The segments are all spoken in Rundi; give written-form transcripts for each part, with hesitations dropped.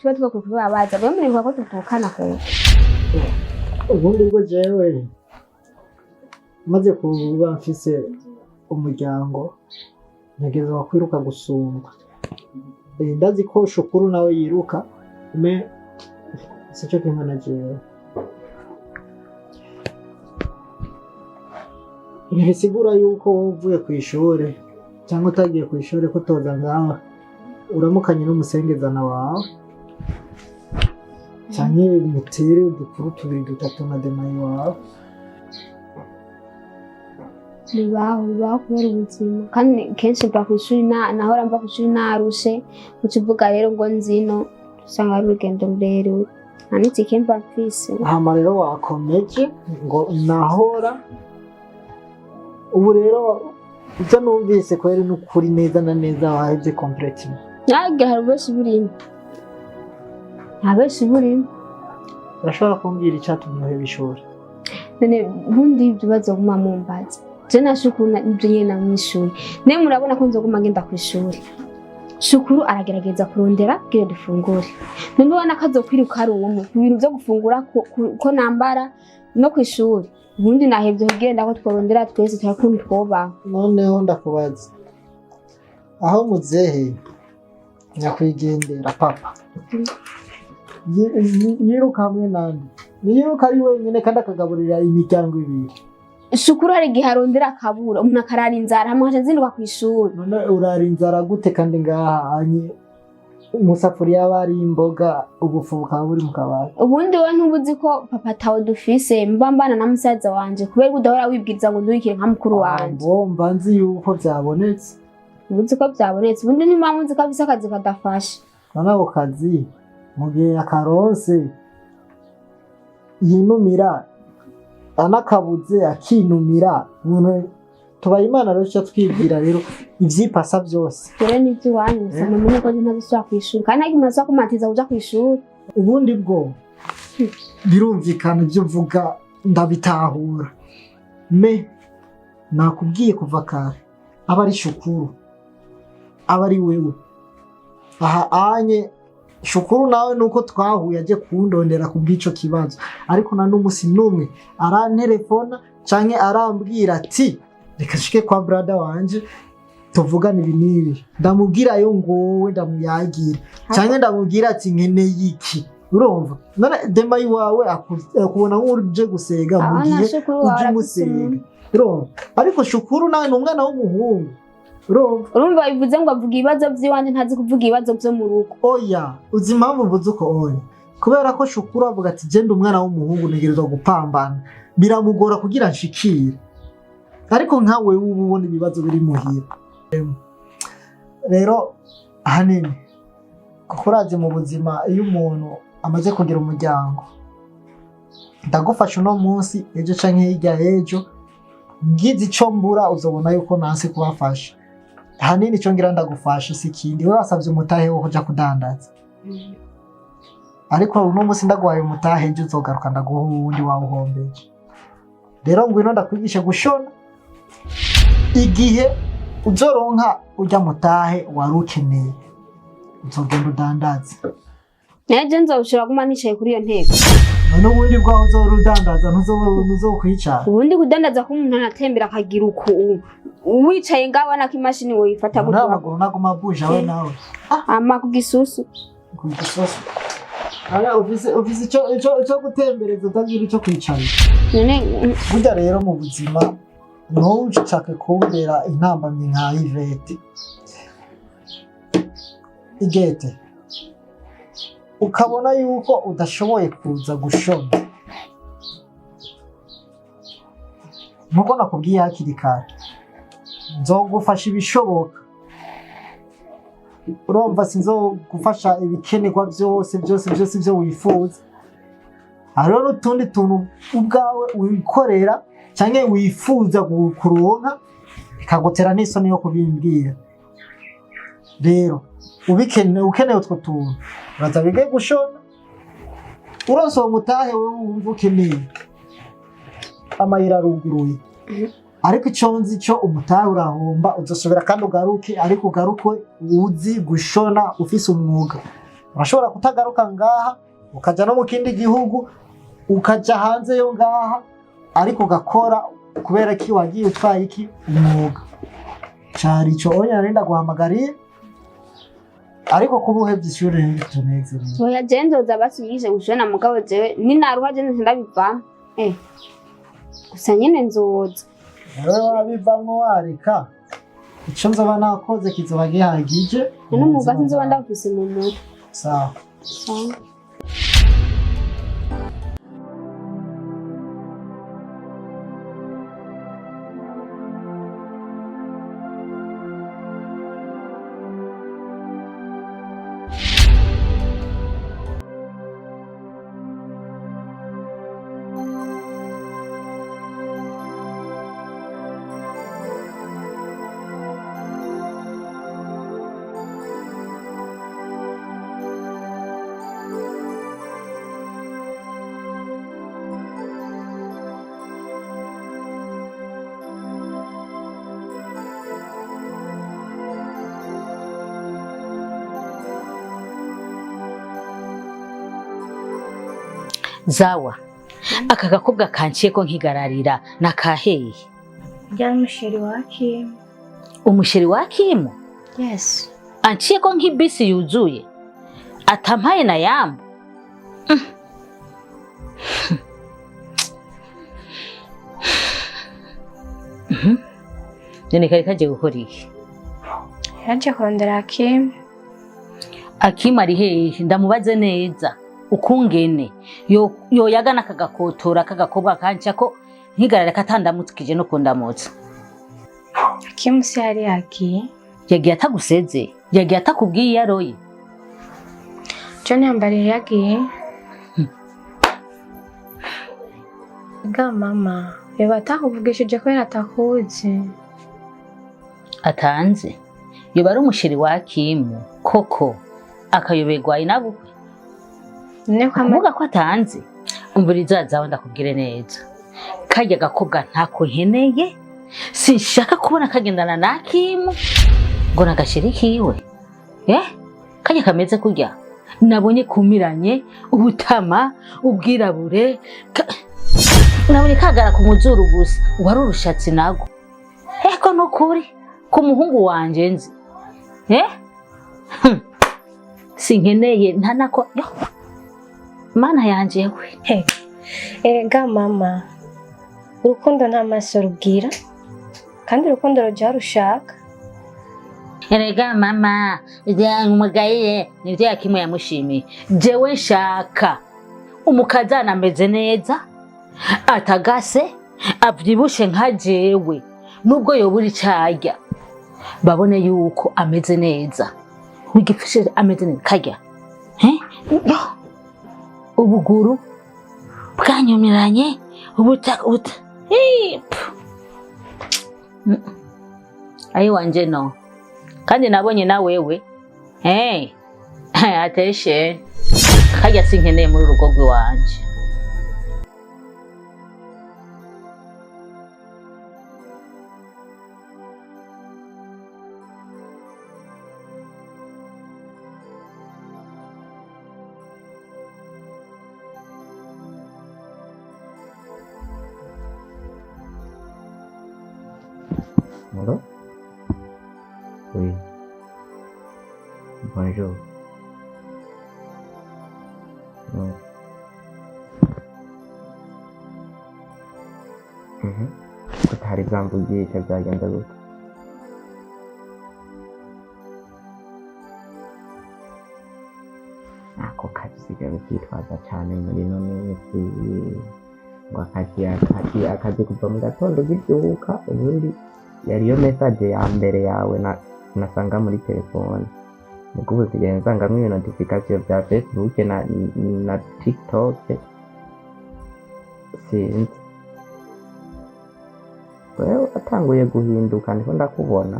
Tuba tugakwiye kubibabaza. Mwe muribuka ko tuvukana kure. Ubundi bwo jewe maze kuba mfise umuryango, ntegerezwa kwiruka gusumba. Ndazi ko Shukuru nawe yiruka, mais sico kimwe na jewe. Ntibisigura yuko wowe uvuye kw'ishure cyangwa utagiye kw'ishure ko utoza ngaha uramukanye n'umusengezana wawe, canke mutere udukuru tubiri dutatu na demayi wawe. Bibaho, bibaho kubera ubuzima. Kandi kenshi mva ku ishuri, nahora mva ku ishuri narushe. Uca uvuga rero ngo nzino usanga ari urugendo rurerure, nta n'itike mba mfise. Hama rero wakomeje ngo nahora. Ubu rero ibyo numvise kweri n'ukuri neza na neza wahevye complètement? Ntabwo hari benshi burimo, nta benshi burimo. Urashobora kumbwira icatumye uheba ishuri? None ubundi ibyo bazoguma mumbaza? Je na Shukuru nibyo nyene namwishuye. Nawe murabona ko nzoguma ngenda kw'ishuri. Shukuru aragerageza kurondera kugira dufungure. None ubona ko azokwiruka ari umwe ku bintu vyo gufungura, ko nambara no kw'ishuri. Ubundi nahevye kugenda, ko tworondera twese turakuntu twobaho. Noneho ndakubaza, aho muzehe nyakwigendera papa yiruka hamwe nande? Niyiruka ari wenyine kandi akagaburira imiryango ibiri? Shukuru hari igihe arondera akabura, umuntu akarara inzara, hamwe nkaca nzinduka kw'ishuri. None urara inzara gute kandi ngaha anye umusafuriya aba ari imboga, ubufu bukaba buri mu kabati? Ubundi wowe ntubuzi ko papa tawe dufise, mba mbana na musaza wanje, kubera ko udahora wibwiriza ngo ndurikire nka mukuru wanje. Ngo mba nzi yuko byabonetse. Ubuzi ko byabonetse? Ubundi ntimuba muzi ko afise akazi kadafasha? None ako kazi mu gihe akaronse yinumira, anakabuze akinumira. Umuntu tubaye Imana rero, tuca twibwira rero ivyipasa byose. Rero n'ivy'iwanyu gusa. Mumenye ko ntazosubira kw'ishuri, kandi nta kintu azosubira kumatiza kuja kw'ishuri. Ubundi bwo birumvikana, ibyo uvuga ndabitahura, mais nakubwiye kuva kare, aba ari Shukuru, aba ari wewe aha anye. Shukuru nawe nuko twahuye aje kundondera ku bw'ico kibazo, ariko na n'umusi n'umwe arantelefona canke arambwira ati: "Reka nshike kwa brother wanje tuvugane ibi n'ibi", ndamubwira yo ngowe ndamuyagira, canke ndamubwira ati: "Nkeneye iki." Urumva none dema iwawe akubona nk'uje gusega mu Aho na gihe Shukuru uje wawe arafise umusega. Urumva, ariko Shukuru nawe ni umwana w'umuhungu, urumva? Urumva bivuze ngo avuga ibibazo vy'iwanje, ntazi kuvuga ibibazo vyo mu rugo. Oya, uzi impamvu mvuze uko? Oya, kubera ko Shukuru avuga ati: "Genda, umwana w'umuhungu ntegerezwa gupambana", biramugora kugira nshikire. Ariko nkawe uba ubona ibibazo biri muhira rero ahanini, kuko urazi mu buzima iyo umuntu amaze kugira umuryango, ndagufasha uno munsi, ejo canke hirya y'ejo ngize ico mbura, uzobona yuko nanse kubafasha. Ahanini ico ngira ndagufasha si ikindi, we wasavye umutahe wo kuja kudandaza, ariko uno munsi ndaguhaye umutahe, ejo uzogaruka ndaguha uwundi wawuhombeje. Rero ngwino ndakwigisha gushona. Igihe uzoronka urya mutahe wari ukeneye, uzogenda udandaze. Nawe je nzoshobora kuguma nicaye kuri iyo ntebe? None ubundi bwaho uzora udandaza, ntuzokwicara? Ubundi kudandaza ko umuntu anatembera akagira uku, wicaye ngaho ubona ko imashini woyifata nta gutya. Amaguru naguma buje awe nawe. Ama ku gisusu. Ku gisosi. Ara ufise ico gutembereza, utagira ico kwicara. None Burya rero mu buzima ntushake kumbera intambamyi nka Ivete igete, ukabona yuko udashoboye kuza gushona. Nkuko nakubwiye hakiri kare, nzogufasha ibishoboka. Urumva, sinzogufasha ibikenerwa byose byose byose ibyo wifuza. Hariho n'utundi tuntu ubwawe wikorera cyangwa wifuza kuronka, bikagutera n'isoni yo kubimbwira. Rero ubikene, ukeneye utwo tuntu, uraza wige gushona. Uronse uwo mutahe wowe wumva ukeneye, amayira aruguruye. Ariko icyo nzi cyo, umutahe urahomba, uzosubira kandi ugaruke, ariko ugaruke uzi gushona, ufise umwuga. Urashobora kutagaruka ngaha ukaja no mu kindi gihugu, ukaja hanze yo ngaha, ariko ugakora kubera ki wagiye utwaye iki umwuga. Cari ico onya nari ndaguhamagariye, ariko kuba uhevye ishure ntibitunezerewe. Oya, jewe nzoza basunyigishe gushona, mugabo jewe ninaruha je ndabivamo. Gusa nyene nzoza. Wewe wabivamwo wareka, ico nzoba nakoze kizoba gihagije. None umwuga sinzoba ndawufise mu mutwe. Sawa. Sawa. Zawa, aka gakobwa kanciye ko nkigararira nakaheye. Ryari umusheri wa Kim. Umusheri wa Kimu? Yes. Anciye ko nk'ibisi yuzuye atampaye na yambu. None kari kagiye gukora iki? Yaje kurondera Kim. Akimu ari hehe? Ndamubaze neza ukungene yoyagana kagakotora kagakobwa kanca ko nkigarara katandamutsikije no kundamutsa. Kim si yari yagiye. Yagiye ataguseze, yagiye atakubwiye iyo aroye. John yambariye yagiye. Ga mama, yoba atakuvugishije kubera atakuzi. Atanze yoba ari umusheri wa Kimu koko akayoberwa inabukwe. None ko ama Kuvuga ko atanze, umviriza zawe ndakubwire neza, karya gakobwa ntako nkeneye, sinshaka kubona kagendana na Kimu ngo nagasheri kiwe. Karya kameze kurya nabonye kumiranye ubutama ubwirabure, nabonye kagara ku muzuru gusa wari urushatsi nago. Eko nukuri ku muhungu wanje nzi. Sinkeneye ntanako. Yo. Mana yanje we. Erega mama, urukundo nta maso rubwira, kandi urukundo rujya rushaka. Erega mama, umugaye nivyo yakimwe yamushimiye. Jewe nshaka umukazana ameze neza, atagase, avyibushe nka jewe, nubwo yobura icarya babone yuko ameze neza, wigipfishije ameze neza karya. Yo. Ubuguru bwanyumiranye ubuta ubuta. Ayi wanje no. Kandi nabonye na wewe. Hey. Ateshe. Karya sinkeneye muri urugo rw'iwanje. Allô? Oui. Bonjour. Mm. Mhm. Utari bwamvugisha byagenze gute? Ako kazi usigaye ukitwaza cyane muri ino minsi, ngo akazi akazi akazi kuva mu gatondo ukibyuka, ubundi yariyo message ya mbere yawe nasanga muri telefone. Mugo ubu nsigaye nsangamwo ibi notification bya Facebook na TikTok. Sinzi. Wewe watanguye guhinduka ndiko ndakubona.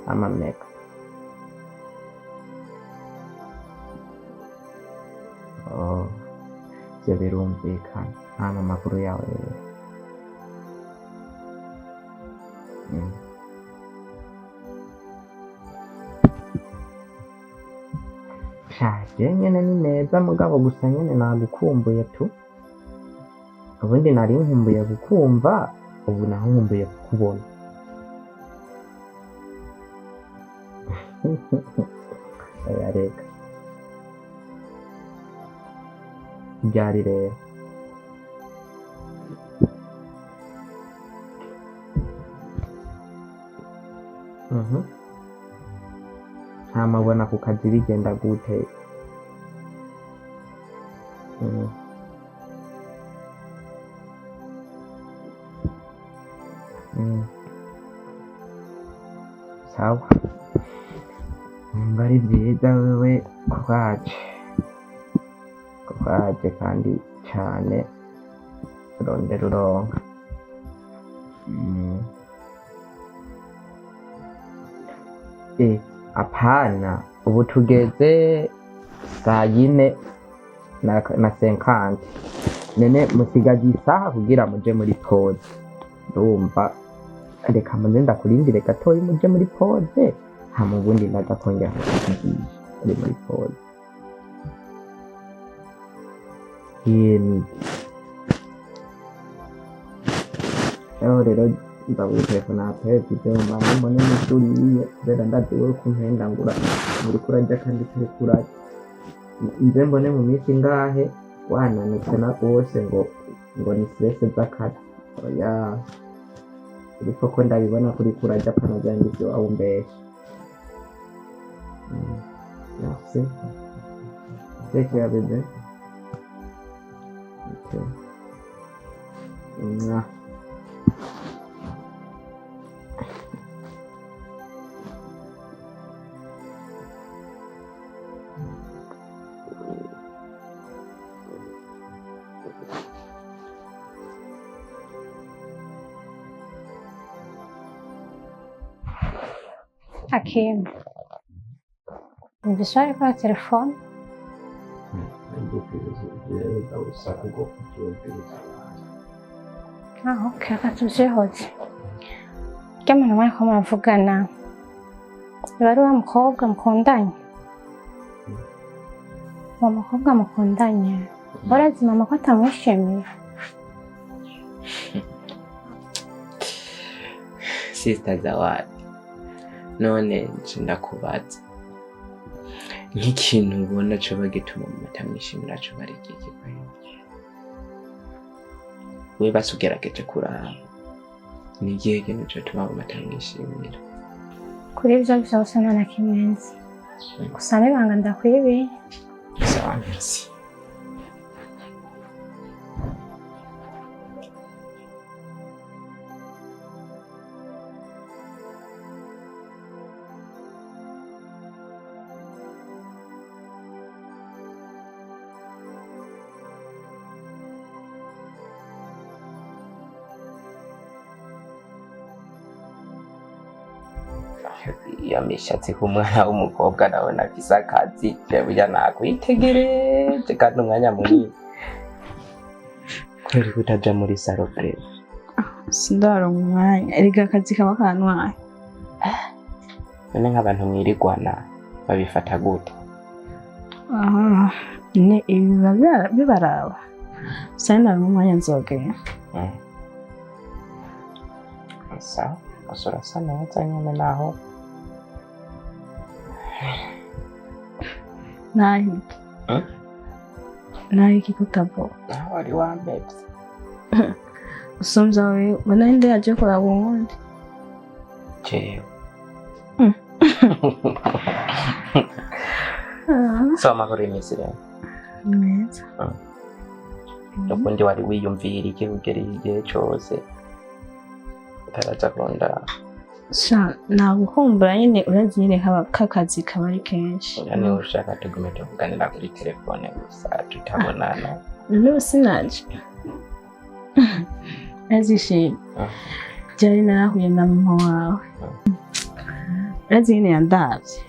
Amameka. Oh. Ivyo birumvikana. Hama amakuru yawe rero. Shaje nyene ni meza, mugabo gusa nyene nagukumbuye tu. Ubundi nari nkumbuye kukumva, ubu naho nkumbuye kukubona. Oya reka. Ryari rero? Mhm. Hama ubona ku kazi bigenda gute? Mm. Mm. Sawa. Numva ari byiza wewe kuraje. Kuraje kandi cane, urondera uronka. Mm. Eh, apana, ubu tugeze saa yine na 50. None musigaje isaha kugira muje muri pause. Ndumva reka muze ndakurindire gatoyi muje muri pause, hama ubundi ndaza kongera kukuvugisha uri muri pause. Yemwe. Aho rero nza gutelefona après ibyo mbanze mbone n'ibyo uriye, kubera ndazi wewe ko umpenda ngo uriko urarya kandi utariko urarya. Nze mbone mu minsi ingahe wananutse na rwose ngo ni stress z'akazi. Oya, ariko ko ndabibona ko uriko urarya, apana vya bindi vyiwawe umbesha. Merci. Take care, bébé. Okay. Mwah. Akintu numvise ariko na telefone. Urusaku rwo kuvyumviriza. Ah, ok, reka tuvyihoze. Urya muntu mwariko muravugana niba ari wa mukobwa mukundanye, uwo mukobwa mukundanye urazi mama ko atamwishimiye? Sister Zawadi, none nje ndakubaza, nk'ikintu ubona coba gituma mama atamwishimira coba ari igiki kweli? We basi ugerageje kuraba, ni igihe kintu cotuma mama atamwishimira? Kuri ivyo vyose nta na kimwe nzi, gusa n'ibanga ndakwibiye. Sawa, merci. Iyo mishatsi ku mwana w'umukobwa ndabona afise akazi, burya nakwitegereje kandi umwanya munini. Kubera ko utaja muri salon frère? Sindaronka umwanya, erega akazi kaba kantwaye. None nk'abantu mwirigwana babifata gute? Aha, ni ibi biba bibaraba, sinaronka umwanya, nzogenda. Sawa, gusa urasa neza nyene naho. Nahiki? Hmm? Nahiki kutavuga? Naho wari wampevye. Usumvya wewe, mbona ninde yaje kuraba uwundi? Jewe. Ah, So amakuru y'iminsi rero? Ni meza. Ukundi wari wiyumvira iki kugera igihe cose utaraza kundaba? Sha, nagukumbura nyene, urazi nyene kakazi kaba ari kenshi. Oya, niba ushaka tugume tuvuganira kuri telefone gusa tutabonana. None ubu sinaje azishimye. Ah. Ryari narahuye na mama wawe, urazi nyene yandavye,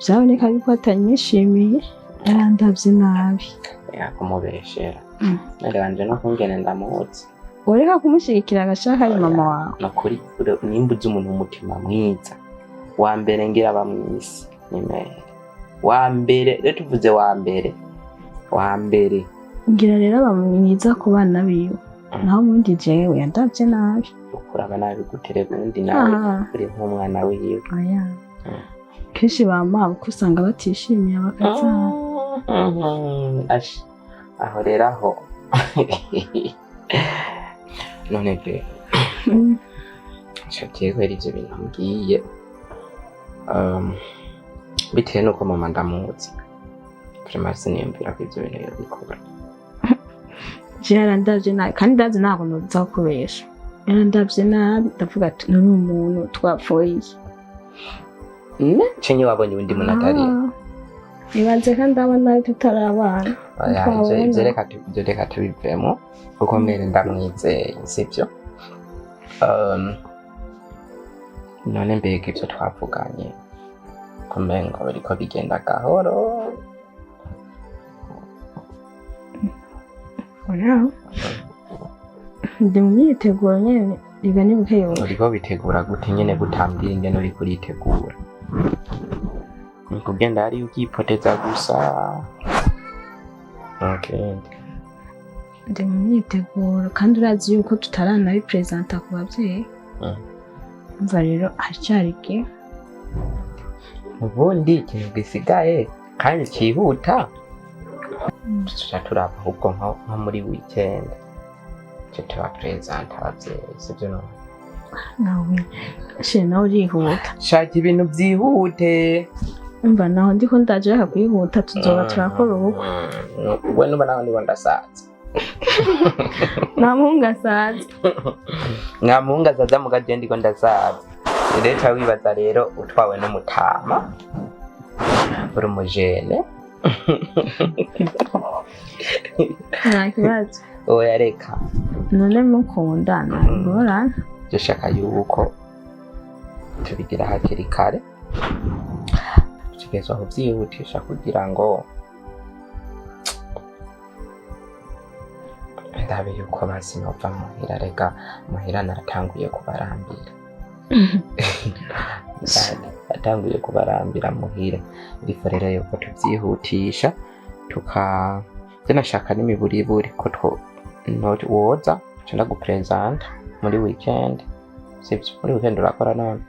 vyaboneka yuko atanyishimiye, yarandavye nabi. Yakumubeshera. Mm. Nanje no kungene ndamuzi. Ureka kumushigikira agashaka ari mama wawe. Nukuri nimba uzi umuntu w'umutima mwiza wa mbere ngira aba mw'isi ni mere. Wa mbere rero, tuvuze wa mbere, wa mbere. Ngira rero aba mwiza ku bana biwe, naho ubundi jewe yandavye nabi. Ukuraba nabi gute? Ubundi nawe uri nk'umwana wiwe. Oya, kenshi ba mama kuko usanga batishimiye abakazana. Ashi, aho rero, aho none pe nshakiye kubera ivyo bintu mbwiye, bitewe n'uko mama ndamuzi, vraiment siniyumvira ko ivyo bintu yobikora. Je yarandavye nabi, kandi ndazi ntabwo noza kubesha. Yarandavye nabi, ndavuga ati nuri umuntu twapfuye iki? Cenye wabonye uwundi muntu atari Ah, ibaze ko ndaba nabi tutarabana. Oya, ivyo Twabona. ivyo reka tubivemo, kuko mbere ndamwizeye, sivyo? None mbega ivyo twavuganye kumengo biriko bigenda gahoro? Oya, ndi mu myiteguro nyene, iga ni bukebuke. Uriko bitegura gute nyene gutambwira ingene uriko uritegura? Ni kugenda hariya ukipoteza gusa? Okay. Ndi mu myiteguro, kandi urazi yuko tutaranabipresenta ku bavyeyi. Umva rero, haracyari igihe. Ubundi ikintu gisigaye kandi cyihuta, tuca turaba ahubwo nko muri weekend tuca tubapresenta abavyeyi, sivyo none? Nawe she, nawe urihuta. Shaka ibintu byihute. Umva, naho ndiko ndaje reka kwihuta, tuzoba turakora ubukwe. We nuba naho ndiko ndasaza. Nta muhungu asaza. Nta muhungu asaza, muga je ndiko ndasaza. Rero ca wibaza rero utwawe n'umutama uri umujene. Nta kibazo. Oya, reka. None mukundana ingorane? Dushaka yuko tubigira hakiri kare, tugezwa kuvyihutisha kugira ngo ndabe yuko basi nova muhira. Reka, muhira natanguye kubarambira, natanguye kubarambira muhira. Ariko rero yuko tuvyihutisha tuka nashaka n'imiburiburi ko two no woza nca ndagupresenta muri weekend, sivyo? Muri weekend urakora none?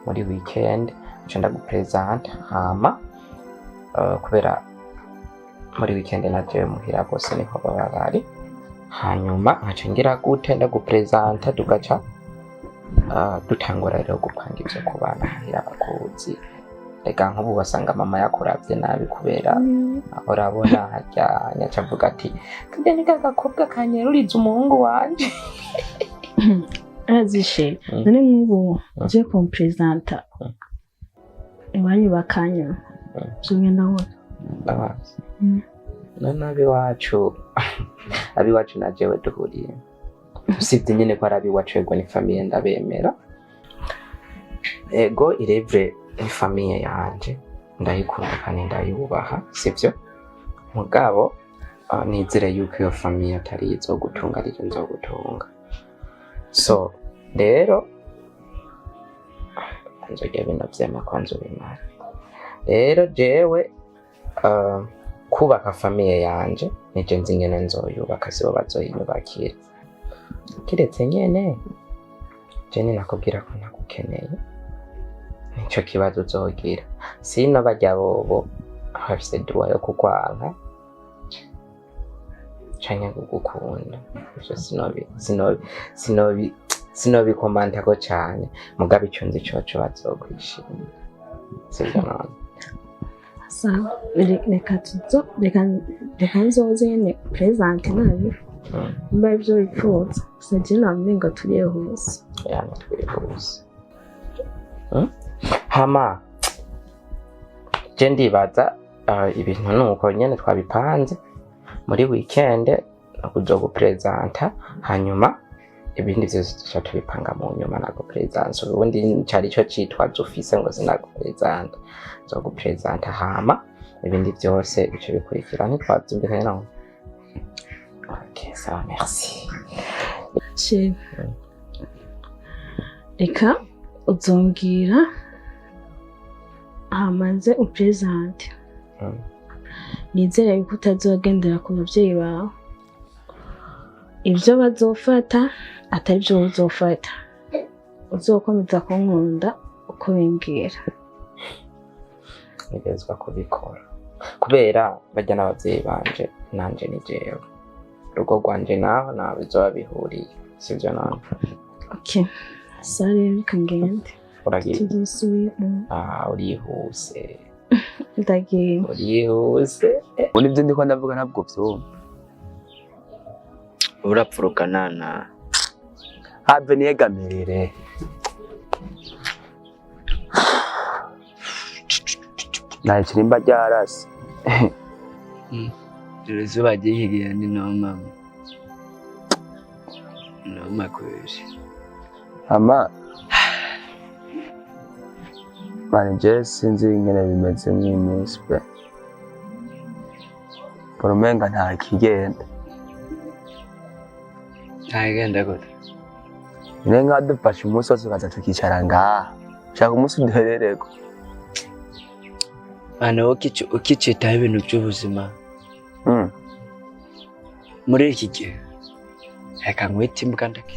Muri weekend nca ndagupresenta, hama kubera muri weekend najewe muhira bose niho baba bari, hanyuma nkaca ngira gute, ndagupresenta, tugaca dutangura rero gupanga ivyo kubana muhira bakuzi. Reka, nk'ubu basanga mama yakuravye nabi kubera urabona harya nyaca avuga ati karya ni ka gakobwa kanyeruriza umuhungu wanje. Arazishe. None nk'ubu uje kumpresenta iwanyu bakanya zogenda gute? Ndabazi. None abiwacu na jewe duhuriye, usibye nyine ko ari abiwacu, ego ni famille, ndabemera, ego irevre ni famille yanje, ndayikunda kandi ndayubaha, sivyo? Mugabo nizere yuko iyo famille atari izogutunga, ariyo nzogutunga. So rero nzojya bino vyema kwanza ubimara. Rero jewe kubaka famille yanje nije nzi ingene nzoyubaka, sibo bazoyinyubakira, kiretse nyene je ninakubwira ko ntagukeneye, nico kibazo uzogira. Sino barya bobo bafise droit yo kukwanka canke kugukunda, ivyo sinobikomantako cane. Mugabo ico nzi coco, bazokwishimira, sivyo none? Sawa. Reka tuzo reka nzoze nyene presente nabi. Mba ivyo wifuza gusa, je namenga turihuse. Yani twihuse. Hama je ndibaza ibintu nuko nyene twabipanze, muri weekend kuzogupresenta, hanyuma ibindi vyose tuca tubipanga mu nyuma. Nagupresenta, ubundi cari ico citwazo ufise ngo sinagupresenta, nzogupresenta, hama ibindi vyose bice bikurikira. Ntitwavyumvikanye naho? Okay, sawa, merci. Chéri, reka uzombwira. Hama nze upresente. Nizere yuko utazogendera ku babyeyi bawe, ibyo bazofata atari byo uzofata, uzokomeza kunkunda uko bimbwira. Ntegerezwa kubikora kubera bajya n'ababyeyi banje, nanje ni jewe, urugo rwanje naho ntaho bizoba bihuriye, sibyo none? Okay, sa rero reka ngende. Uragiye? Tuzosubira. Ah, urihuse. Ndagiye. Urihuse. Ubu nibyo ndiko ndavuga, ntabwo vyumva. Urapfurukanana. Have niyegamirire. Nta kirimba ryarase. Dore izuba ryihigiye, ni noma noma kweli. Ama mani, je sinzi ingene bimeze mw'iyi minsi pe, mbona umenga nta kigenda. Ntagenda gute? Nyine nka dufashe umunsi wose ukaza tukicara ngaha, shaka umunsi uduherereko. Mwana wowe ukicitaho ibintu by'ubuzima muri iki gihe, reka nkwite imbwa ndake.